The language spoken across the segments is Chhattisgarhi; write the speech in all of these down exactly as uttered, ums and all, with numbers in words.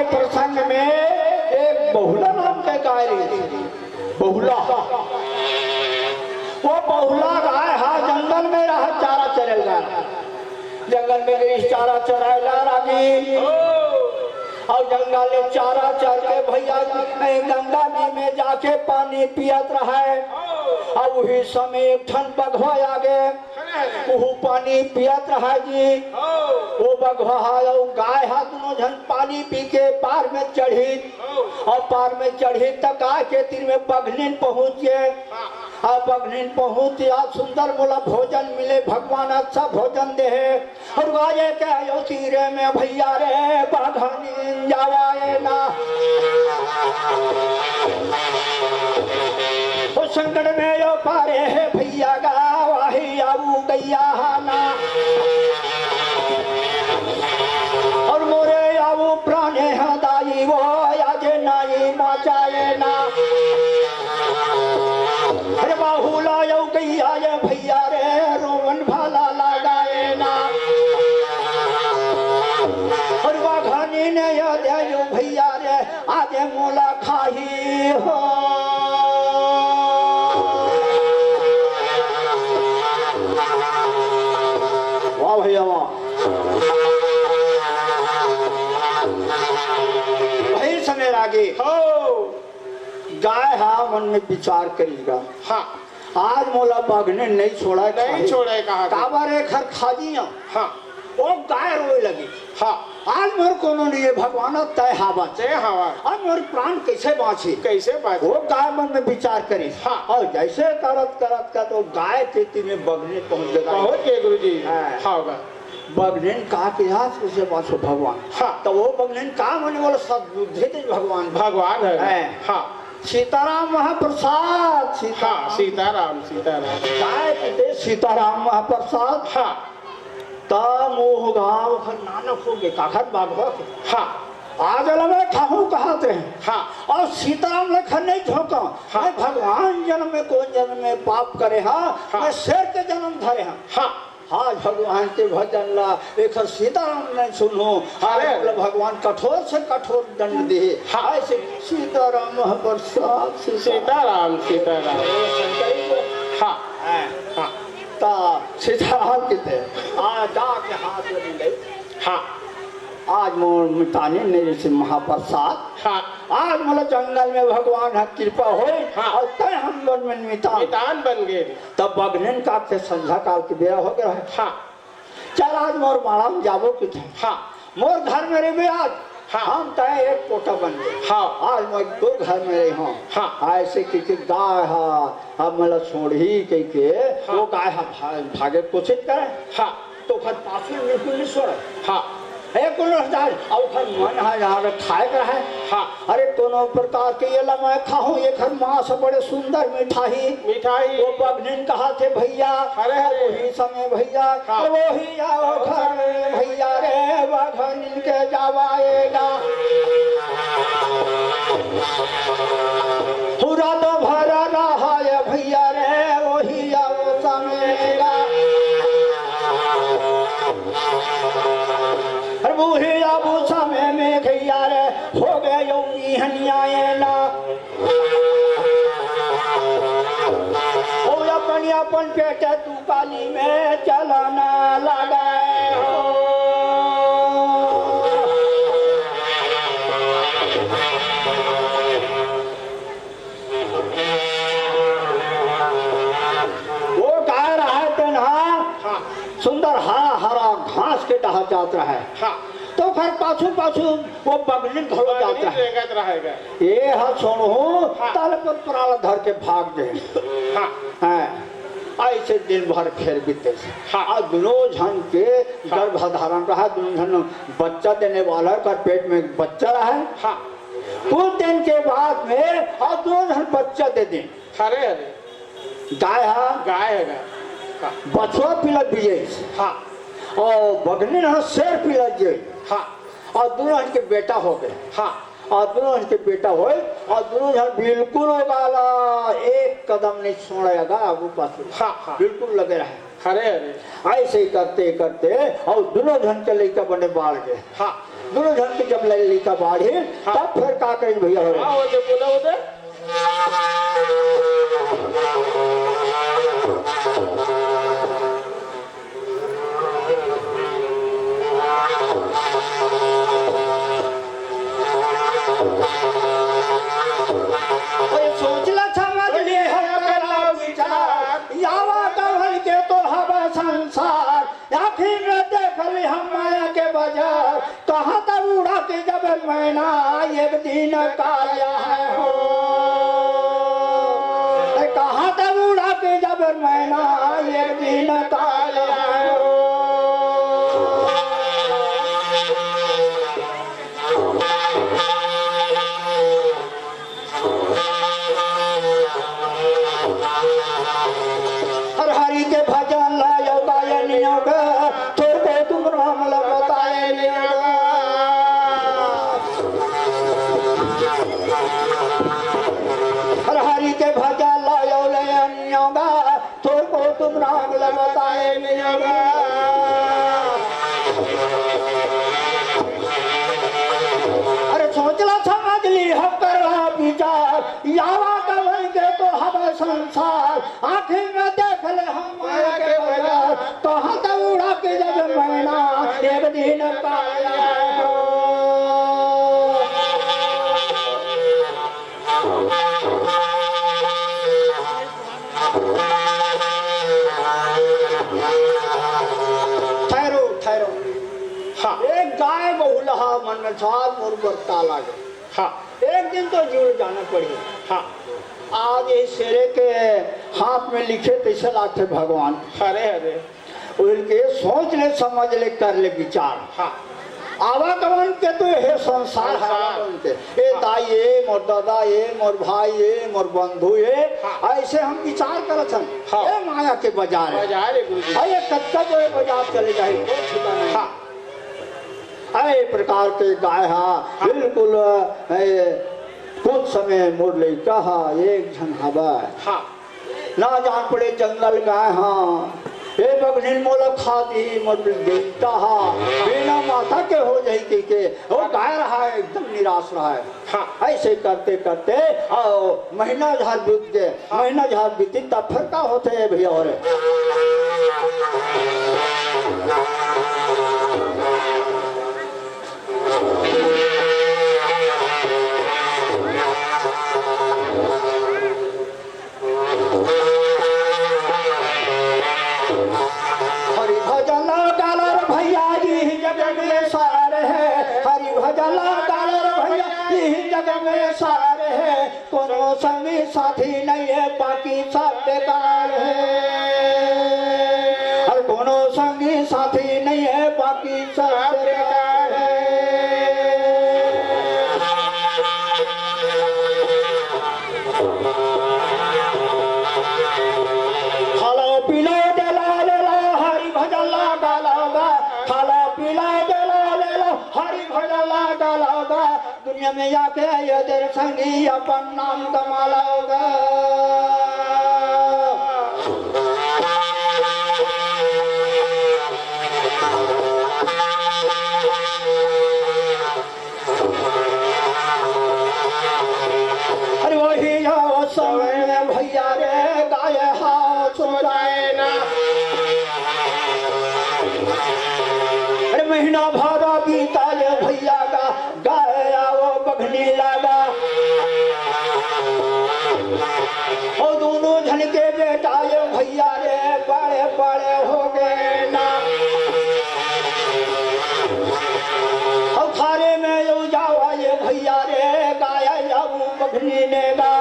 प्रसंग में एक बहुला नाम के गाय रही। बहुला, वो बहुला गाय हा जंगल में रहा, चारा चरेला। जंगल में गई चारा चराएला रागी। और जंगल में चारा चर के भैया जी, गंगा जी में जाके पानी पियत रहे। अब वही समय एक ठन बघवा आ गए। उहू पानी पियत रहा जी। वो बघवा हा अउ गाय हा दोनों झन पानी पी के पार में चढ़ी। और पार में चढ़ी त गाय के तीर में बघनिन पहुंच गए। और बघनिन पहुंच या सुंदर मोला भोजन मिले, भगवान अच्छा भोजन दे। और गाय के आयो तीरे में भैया रे बघनिन जावाए ना। ओ संकट में यो पारे हे भैया गावाही आऊ गैया हा ना। और मोरे आऊ प्राणे हा दाई वो आज नाई बचाए ना। अरे बाहुला यो गैया ये भैया रे रोवन भाला लगाए ना। और बाघानी ने या दे यो भैया रे आगे मोला खाही हो। वाह भैया वाह। वही समय रागी हो। गाय हा मन में विचार करेगा। हाँ। आज मोला बघने नहीं छोड़ा नहीं खाही। छोड़ा है कहा। काबर एखर खा जिया। हाँ। वो गाय रोए लगी। हाँ। आज मोर कोनो नहीं है भगवान, तय हावत। तय हावत। अब मोर प्राण कैसे बाँची? कैसे बाँची? वो गाय मन में विचार करी। हाँ। और जैसे करत करत का तो गाय के तीर में बघने पहुंच गया। पहुंच गए गुरुजी। हाँ। हाँ होगा। बघने का के हाथ से बाँचो भगवान। हाँ। तो वो बघने का मन बोला सद्बुद्धि दे भगवान। भगवान है। हैं। हाँ। सीताराम महाप्रसाद, सीताराम। हाँ, सीताराम, सीताराम। गाय के दे सीताराम महाप्रसाद। हाँ। त मोह गाँव घर नानक हो गए, काखर बाघवा के। हाँ। आज ल मैं खाहूँ कहत रहे। हाँ। और सीताराम लेखन नहीं झोंका। हाँ। मैं भगवान जन्म में कौन जन्म में पाप करे हा, हाँ। मैं शेर के जन्म धरे हा। हाँ। आज भगवान के भजन ला, एखर सीताराम नहीं सुनो। अरे। आज बोला भगवान कठोर से कठोर दंड दे। हाँ। ऐसे सीताराम महाप्रसाद सीताराम। सीताराम, सीताराम। हाँ। हाँ। हाँ। ता सीताराम किते आ जाके हाथ लगी गई। हाँ। आज मोर मितानी मेरे से महाप्रसाद। हाँ। आज मोला जंगल में भगवान ह कृपा होय। हाँ। और तय हम लोग में मितान। मितान बन गए। तब बघनेन का के संध्या काल के बेरा हो गया है। हाँ। चल आज मोर माड़ा में जाबो किथे। हाँ। मोर घर में रहिबे आज। हाँ। हम तय एक कोटा बन गए। हाँ। आज मैं दो घर में रही हूँ। हाँ। ऐसे किके गाय हा, अब मोला छोड़ही कह के हाँ। वो गाय हा भा-, भागे कोशिश करे। हाँ। तो ओखर पाछू में बिल्कुल नहीं छोड़े। हाँ। हे कोनो हजार, अब ओखर मन हा यहाँ पे खाए का है। हाँ। अरे कोनो प्रकार के ये ला मैं खाहूँ, एखर मांस बड़े सुंदर मिठाही। मिठाही। वो बघनिन कहा थे भैया, अरे, अरे। वही समय भैया, हाँ। वही आओ घर में भैया रे, बघनिन के जावाएगा। पूरा तो भरा रहा है भैया रे, वही आओ समेगा। अरे वही आओ समय में भैया रे, हो गए यो बिहनिया ना। ओ अपन, अपन पेट तू काली में चलना लगे हो। वो गाय रहा तेन हा हाँ। सुंदर हरा हरा घास के डहा जात रहा है। हाँ। तो फिर पाछू पाछू वो बघनिन घलो जात बघनिन रहा है। रेंगत रहेगा। ये हा छोड़हूँ, हाँ। तल पर प्राण धर के भाग दे। हाँ। हैं। ऐसे दिन भर फेर बीते। हाँ। और दोनों झन के हाँ। गर्भ धारण रहा, दोनों झन बच्चा देने वाला है, ओकर पेट में बच्चा रहा है। हाँ। कुछ दिन के बाद में और दोनों झन बच्चा दे दे। अरे, अरे। गाय हा गाय है, गाय। हाँ। बछवा पिला दिए। हाँ। और बघनिन हा शेर पिला दिए। हाँ। और दोनों झन के बेटा हो गए। हाँ। और दोनों झन के बेटा होए, और दोनों झन बिल्कुल ओगाला एक कदम नहीं छोड़ेगा आगू पाछू। हाँ, हाँ। बिल्कुल लगे रहे। अरे, अरे। ऐसे करते करते अउ दुनों झन के लइका बने बाढ़ गे। हाँ। दुनों झन के जब लइ-, लइका बाढ़े, हाँ। तब फेर का करिन भइया हो रे? हाँ, वो दे, बोला वो दे। अरे सोच ल समझ ले, हे कर ल विचार, यावा कवन के तो हवे संसार। आँखी में देख ले हम माया के बाजार, कहाँ तक उड़ा के जब मैना एक दिन काल आए हो। ए, कहाँ तक उड़ा के जब मैना एक दिन काल आए हो। हर हरि के भजन लायो गायनियो गा, थोर को तुम राम ल बताए नियो गा। हर हरि के भजन लायो लयनियो गा, थोर को तुम राम ल बताए नियो गा। अरे सोच ल समझ ले हम कर ल विचार, यावा कवन के तो हवे संसार। आँखी में देख ले हम माया के बाजार, कहाँ तक उड़ा के जब मैना एक दिन काल आए हो। ठहरो, ठहरो। हाँ। एक गाय बहू ल हा मन में छाप मोर बर ताला गे। हाँ। एक दिन तो जीव ल जाना पड़ही। हाँ। आज ये शेरे के हाथ में लिखे तइसे लागथे भगवान। अरे, अरे। उनके सोच ले, समझ ले, कर ले विचार। हाँ। आवागमन के तो हे संसार है, संसार। आवागमन के। ए हाँ। दाई ए, मोर दादा ए, मोर भाई ए, मोर बंधु ए, हाँ। ऐसे हम विचार करत हन। हाँ। ए माया के बाजार है। बाजार है, गुरुजी। अरे कतका जो ये बाजार चले जाए, कोई ठिकाना नहीं। हाँ। अरे प्रकार के गाय हा, हाँ। बिल्कुल, ए, कुछ समय मोर लइका हा, एक झन हवय। हाँ। ना जान पड़े जंगल गाय हा, ए बघनिन मोला खा दिही, मोर बेटा हा, बिना माता के हो जाही कहिके, वो गाय रहा है, एकदम निराश रहा है। हाँ। ऐसे करते करते अउ महीना झार बीत गे, हाँ। महीना झार बीती तब फिर का होथे भैया हो रे? हरि भजन डालर भैया जी जग में सार है, हरि भजन डालर भैया जी जग में सार है। कोनो संगी साथी नहीं है, बाकी सब बेकार है। अरे कोनो संगी साथी नहीं है, बाकी सब बेकार है। खालो पीलो देला लेला, हरि भजन ला गाला गा। खालो पीलो देला लेला, हरि भजन ला गाला गा। दुनिया में आके ये तेरे संगी अपन नाम कमा लोगा। अरे वही जाओ समय में भैया रे गाय हाथ सो जाए ना। अरे महीना भरा बीता ये भैया का गाय आओ बघनी लागा। ओ दोनों झन के बेटा ये भैया रे बड़े बड़े हो गए ना। ओ थारे में यो जावा ये भैया रे गाय जाऊ बघनी ने गा।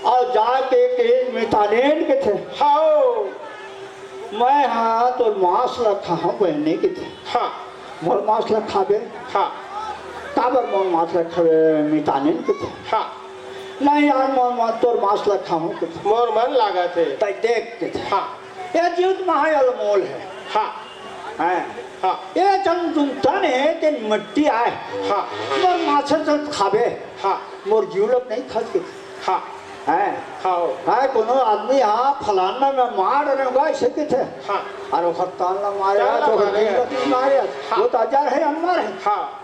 और जाके के मितानेन के थे। हाओ। मैं हा तोर मांस ल खाहूं बहने के थे। हाँ। मोर मांस ल खाबे? हाँ। काबर मोर मांस ल खाबे मितानेन के थे? हाँ। नहीं यार, मोर, मोर, तोर मांस ल खाहूं के थे। मोर मन लागत हे। तै देख के थे। हाँ। ये जीव तो महा अनमोल है। हाँ। हैं? हाँ। ये जन तुम तन है, तेन मिट्टी आए। हाँ। मोर मांस ल खाबे? हाँ। मोर जीव ल नहीं खा के थे। हाँ। हैं? हाँ। हैं, कोनो आदमी, हाँ, फलाना मैं मार रहे होगा, ऐसे कथे। हाँ। अरे ओखर तन ला मारे, तन ला ओखर मारे। दिल ला मारे। हाँ। वो तो अजर हे, अमर हे। हाँ।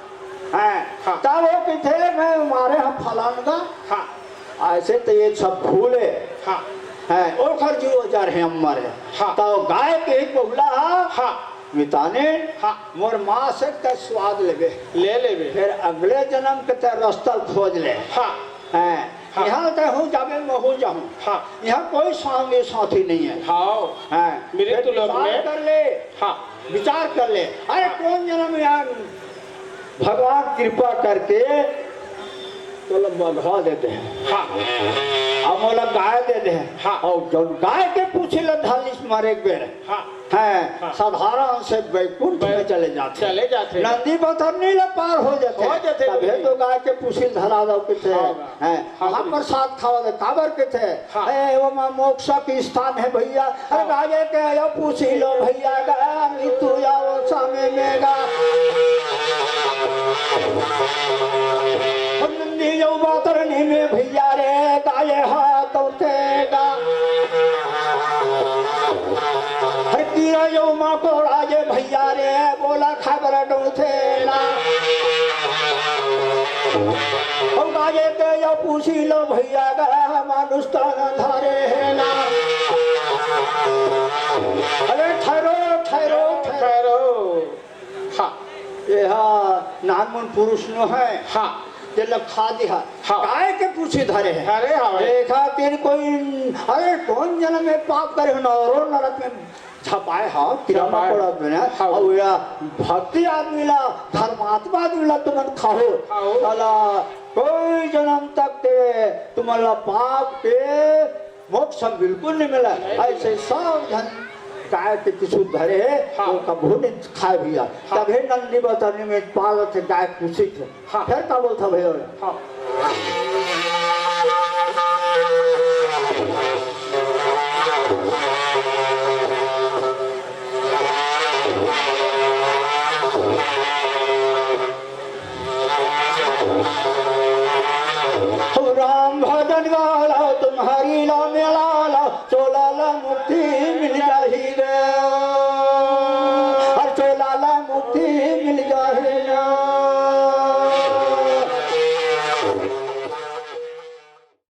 हैं? हाँ। तब वो कथे, मैं मारे हँव फलाना गा। हाँ। ऐसे तो ये सब फूल हे। हाँ। हैं, ओखर जीव अजर हे, अमर हे। हाँ। तो गाय के ही बहुला, हाँ। मितानिन, हाँ। मोर माँस के तैं स्वाद लेबे। ले लेबे। फेर अगले जनम के तैं रस्ता खोज ले। हाँ। हैं, हाँ। इहाँ तैं हूँ जाबे, महूँ जाहूँ। हाँ। इहाँ कोई संगी साथी नइ हे। हाँ। हैं, मृत्यु फेर लोक विचार में। कर ले। हाँ। विचार कर ले। अरे, हाँ। कोन जनम इहाँ भगवान कृपा करके तोला बंधवा दे दे हे। हाँ। अउ मोला गाय दे दे हे। हाँ। अउ जउन गाय के पूछी ला धर लिस मारे एक बेर। हाँ। हैं, हाँ। साधारण से बैकुंठ में बै-, चले जाथे। चले जाथे। नंदी बतरनी ला पार हो जाथे। हो जाथे, तभे गुरुजी। तो गाय के पूछी ला धरा दव कथे। हाँ। हैं, हाँ, महाप्रसाद खावा दे, काबर कथे? हाँ। ए, ओमा मोक्ष के स्थान हे भइया। अरे हाँ। गाय के यो पूछी लो भइया गा, मृत्यु यो समय में गा। ओ नंदी यो बतरनी में भइया रे, गाय हा तोते गा। हर कीरा यो मकोड़ा ये भइया रे, बोला खबर डोथे ना। ओ गाय के यो पूछी लो भइया गा, मानुष तन धारे हे ना। अरे ठहरो, ठहरो, ठहरो। ठहरो। हाँ। ये हा नानमुन पुरुष नो हे। हाँ। ये लखा दिहा। हाँ। गाय के पूछी धरे हे। अरे हाँ भाई। देखा तेरे कोई, अरे कोन जनम में पाप करे हो, नरो नरक में झपाए हा, किराना झपाए। पड़ा बिना। हाँ। अउ या भक्ति आदमी ला, धर्मात्मा आदमी ला तुमन खाहो। खाहो। साला, कोई जनम तक ते तुमन ला पाप के मोक्ष बिल्कुल नइ मिला। नहीं। ऐसे सब झन गाय के कुछु धरे हे, हाँ। वो कभू नइ खाए भइया। हाँ। तभे नंदी बतरनी में पालत हे गाय पूछी थे। हाँ। फेर का बोलथा भइया? हाँ। हो राम भजन गाला, तुम हरि ला मिलाला, चोला ला मुक्ति